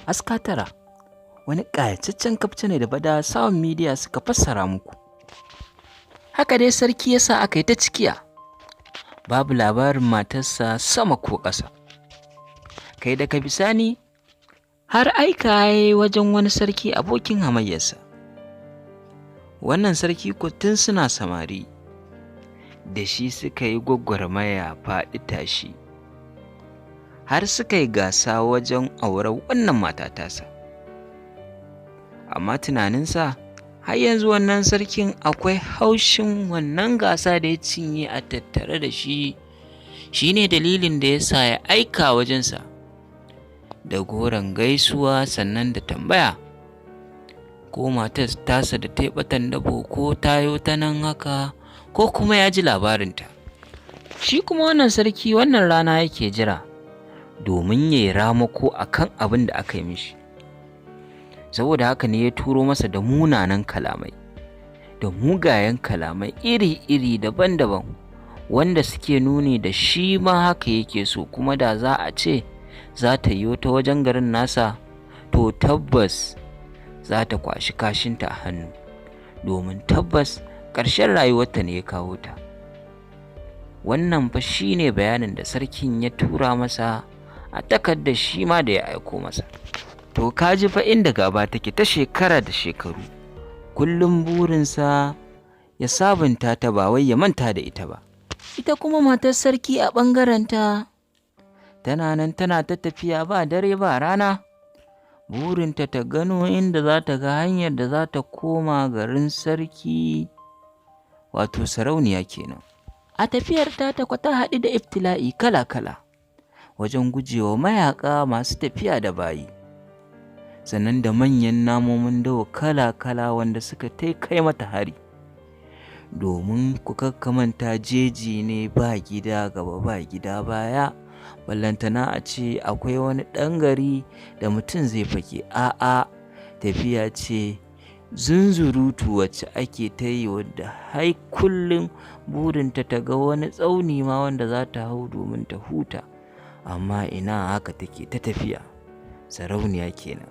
Aska Tara wani ƙayataccen kafce ne da Bada Sound Media suka fassara muku. Haka dai sarki ya sa aka yi ta cikiya, babu labarin matarsa sama ko ƙasa. Kai daga bisani har aika ya yi wajen wani sarki abokin hamayyarsa. Wannan sarki ko tun suna samari da shi suka yi gwagwarmaya faɗi tashi, har suka yi gasa wajen auren wannan mata tasa. Amma tunaninsa har yanzu wannan sarkin akwai haushin wannan gasa da ya cinye a tattare da shi, shi ne dalilin da ya sa ya aika wajensa da goron gaisuwa, sannan da tambaya ko matar tasa da ta yi ɓatan dabo ko ta yo ta nan haka ko kuma ya ji labarinta. Shi kuma wannan sarki wannan rana yake jira domin ya yi ramako a kan abin da aka yi mishi. Saboda haka ne ya turo masa da munanan kalamai, da mugayen kalamai iri-iri daban-daban, wanda suke nuni da shi ma haka yake so, kuma da za a ce za ta yi ta wajen garin nasa, to tabbas za ta kwashi kashinta a hannu, domin tabbas ƙarshen rayuwarta ne ya kawo ta. Wannan fa shi ne bayanin da sarkin ya tura masa a takardar shi ma da ya aiko masa. To ka ji fa inda gaba take ta shekara da shekaru, kullum burinsa ya sabunta ta, ba wai ya manta da ita ba. Ita kuma matar sarki a ɓangarenta tana nan tana ta tafiya ba dare ba rana, burinta ta gano inda za ta ga hanyar da za ta koma garin sarki, wato sarauniya kenan. A tafiyar ta ta haɗu da ibtila'i kala-kala wajen gujewa mayaƙa masu tafiya da bayi, sannan da manyan namomin dawa kala-kala wanda suka ta kai mata hari. Domin ku manta, jeji ne, ba gida gaba ba gida baya, ballantana a ce akwai wani ɗan gari da mutum zai fake. A'a, tafiya ce zunzurutu wacce ake ta yi, wadda har kullum burinta ta ga wani tsauni ma wanda za ta hau domin ta huta, amma ina, haka take ta tafiya. Sarauniya kenan.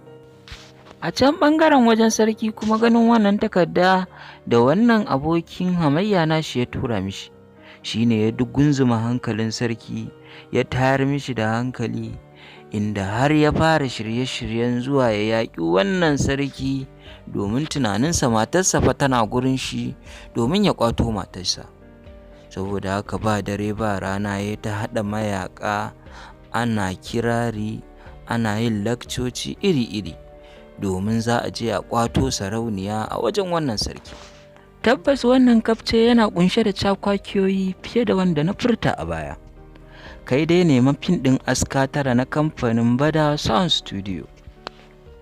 A can ɓangaren wajen sarki kuma, ganin wannan takarda da wannan abokin hamayya nashi ya tura mishi shine ya dugunzuma hankalin sarki, ya tayar mishi da hankali, inda har ya fara shirye-shiryen zuwa ya yaƙi wannan sarki, domin tunaninsa matarsa fa tana gurin shi, domin ya ƙwato matarsa. Saboda haka ba dare ba rana ya ta haɗa mayaƙa, ana kirari, ana yin lakcoci iri-iri, domin za a je a ƙwato sarauniya a wajen wannan sarki. Tabbas wannan kafce yana ƙunshe da cakwakiyoyi fiye da wanda na furta a baya. Kai dai nema fim ɗin Aska Tara na kamfanin Bada Sound Studio.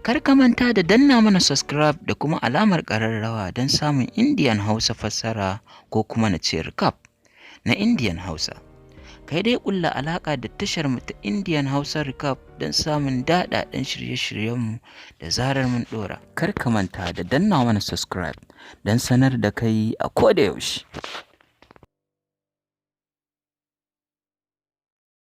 Kar ka manta da danna mana subscribe da kuma alamar ƙararrawa don samun Indian Hausa fassara, ko kuma na ce recap na Indian Hausa. Kai dai ƙulla alaƙa da tashar mu ta Indian Hausa Recap don samun daɗaɗɗen shirye-shiryenmu da zarar mun ɗora. Kar ka manta da danna mana subscribe don sanar da kai a koda yaushe.